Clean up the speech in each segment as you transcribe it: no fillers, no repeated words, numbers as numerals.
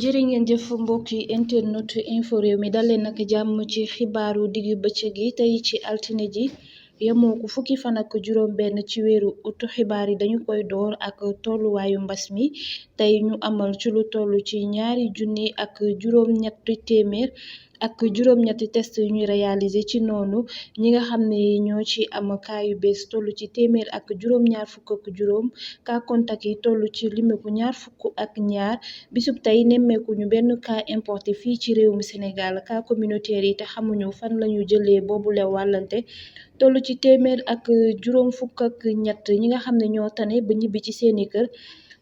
jërë ngeen jëf mbokki internet info réew mi dal leen nag jàmm ci xibaaru digg bëccëg yi tey ci altine ji yemoo ko fukki fan ak juróom benn ci weeru ut xibaar yi dañu koy door ak tolluwaayu mbas mi tey ñu amal ci lu toll ci ñaari junni ak juróom ñetti téeméer ak juróom-ñetti test yu ñu réalisé ci noonu ñi nga xam ne ñoo ci am cas yu bees toll ci téeméer ak juróom-ñaar fukk ak juróom cas contact yi toll ci limeku ñaar fukk ak ñaar bisub tey nemmeeku ñu benn cas importé fii ci réewum Sénégal cas communautaire yi te xamuñu fan lañu jëlee boobu la wàllante toll ci téeméer ak juróom fukk ak ñett ñi nga xam ne ñoo tane ba ñibbi ci seeni kër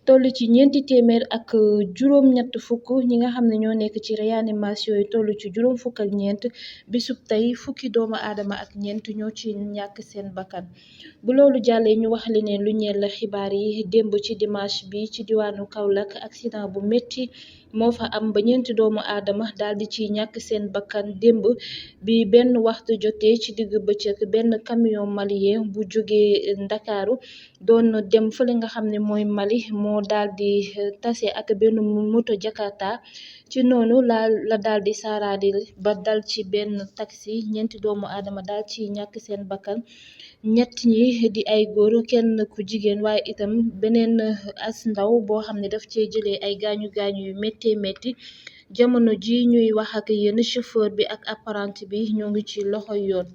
toll ci ñeenti téeméer ak juróom-ñett fukk ñi nga xam ne ñoo nekk ci réanimation yi toll ci juróom fukk ak ñeent bisub tey fukki doomu aadama ak ñeent ñoo ci ñàkk seen bakkan bu loolu jàllee ñu wax leneen lu ñeel xibaar yi démb ci dimanche bi ci diwaanu Kaolack accident bu métti moo fa am ba ñeenti doomu aadama daal di ci ñàkk seen bakkan démb bi benn waxtu jotee ci digg bëccëg benn camion malien bu jógee Ndakaaru doon dem fële nga xam ne mooy Mali moo daal di tase ak benn moto Jakarta ci noonu la daal di saaraadi ba dal ci benn taxi ñeenti doomu aadama daal ci ñàkk seen bakkan ñett ñi di ay góor kenn ku jigéen waaye itam beneen as ndaw boo xam ne daf cee jëlee ay gaañu gaañu yu métti jamono ji ñuy wax ak yéen chauffeur bi ak apprenti bi ñoo ngi ci loxoy yoon.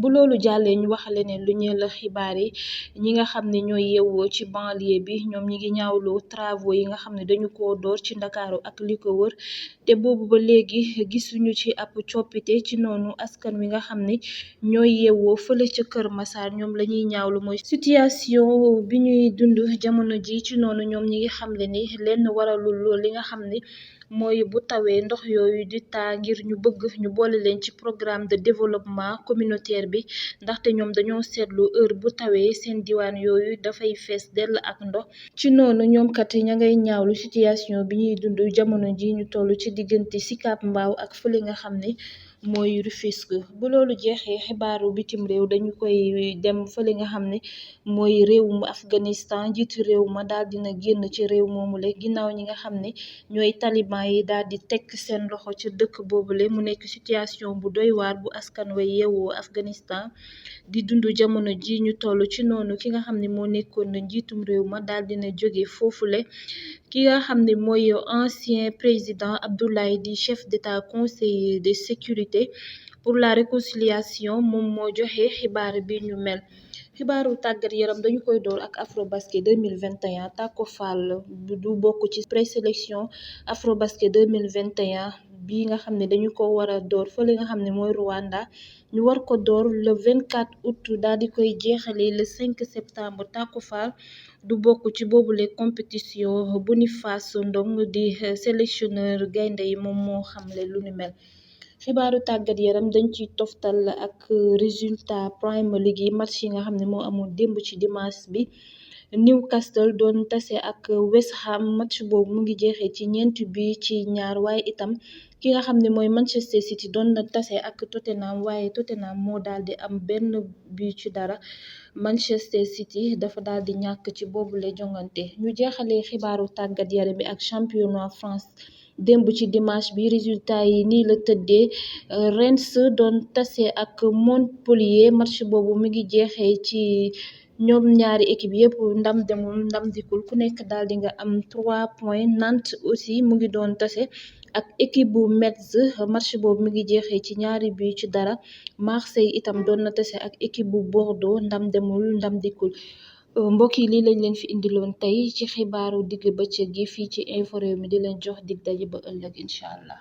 bu loolu jàllee ñu wax leneen lu ñeel xibaar yi ñi nga xam ne ñooy yeewoo ci banlieue bi ñoom ñi ngi ñaawlu travaux yi nga xam ne dañu ko door ci Ndakaaru ak li ko wër te boobu ba léegi gisuñu ci ab coppite ci noonu askan wi nga xam ne ñooy yeewoo fële ca Kër Massar ñoom la ñuy ñaawlu mooy situation bi ñuy dund jamono ji ci noonu ñoom ñi ngi xam le ni lenn waralul lool li nga xam ne mooy bu tawee ndox yooyu di taa ngir ñu bëgg ñu boole leen ci programme de développement communautaire bi ndaxte ñoom dañoo seetlu heure bu tawee seen diwaan yooyu dafay fees dell ak ndox ci noonu ñoom kat ña ngay ñaawlu situation bi ñuy dund jamono ji ñu toll ci diggante Sicap Mbao ak fële nga xam ne mooy Rufisque bu loolu jeexee xibaaru bitim réew dañu koy dem fële nga xam ne mooy réewum Afghanistan njiitu réew ma daal dina génn ci réew moomule ginnaaw ñi nga xam ne ñooy taliban yi daal di teg seen loxo ci dëkk boobule mu nekk situation bu doy waar bu askan wa yeewoo Afghanistan di dund jamono ji ñu toll ci noonu ki nga xam ne moo nekkoon na njiitum réew ma daal dina jóge foofule ki nga xam ne mooy ancien président Abdoulaye di chef d'état conseiller de sécurité pour la réconciliation moom moo joxe xibaar bi ñu mel xibaaru tàggat yaram dañu koy door ak Afrobasket 2021 Tacko Fall du bokk ci présélection Afrobasket 2021 bi nga xam ne dañu ko war a door fële nga xam ne mooy Rwanda ñu war ko door le 24 août daal di koy jeexale le 5 septembre Tacko Fall du bokk ci boobule compétition Boniface Ndong di sélectionneur gaynde yi moom moo xamle lu ni mel xibaaru tàggat yaram dañ ciy toftal ak résultat Premier League yi match yi nga xam ne moo amoon démb ci dimanche bi Newcastle doon tase ak West Ham match boobu mu ngi jeexee ci ñeenti bi ci ñaar waaye itam ki nga xam ne mooy Manchester City doon na tase ak Tottenham waaye Tottenham moo daal di am benn bi ci dara Manchester City dafa daal di ñàkk ci boobule jongante ñu jeexalee xibaaru tàggat yaram bi ak championnat France démb ci dimanche bi résultat yi nii la tëddee Reims doon tase ak Montpellier match boobu mi ngi jeexee ci ñoom ñaari équipe yëpp ndam demul ndam dikul ku nekk daal di nga am 3 points Nantes aussi mu ngi doon tase ak équipe bu Metz match boobu mi ngi jeexee ci ñaari bi ci dara Marseille itam doon na tase ak équipe bu Bordeaux ndam demul ndam dikul mbokk yi lii lañ leen fi indiloon tey ci xibaaru digg bëccëg gi fii ci info réew mi di leen jox dig daje ba ëllëg incha allah.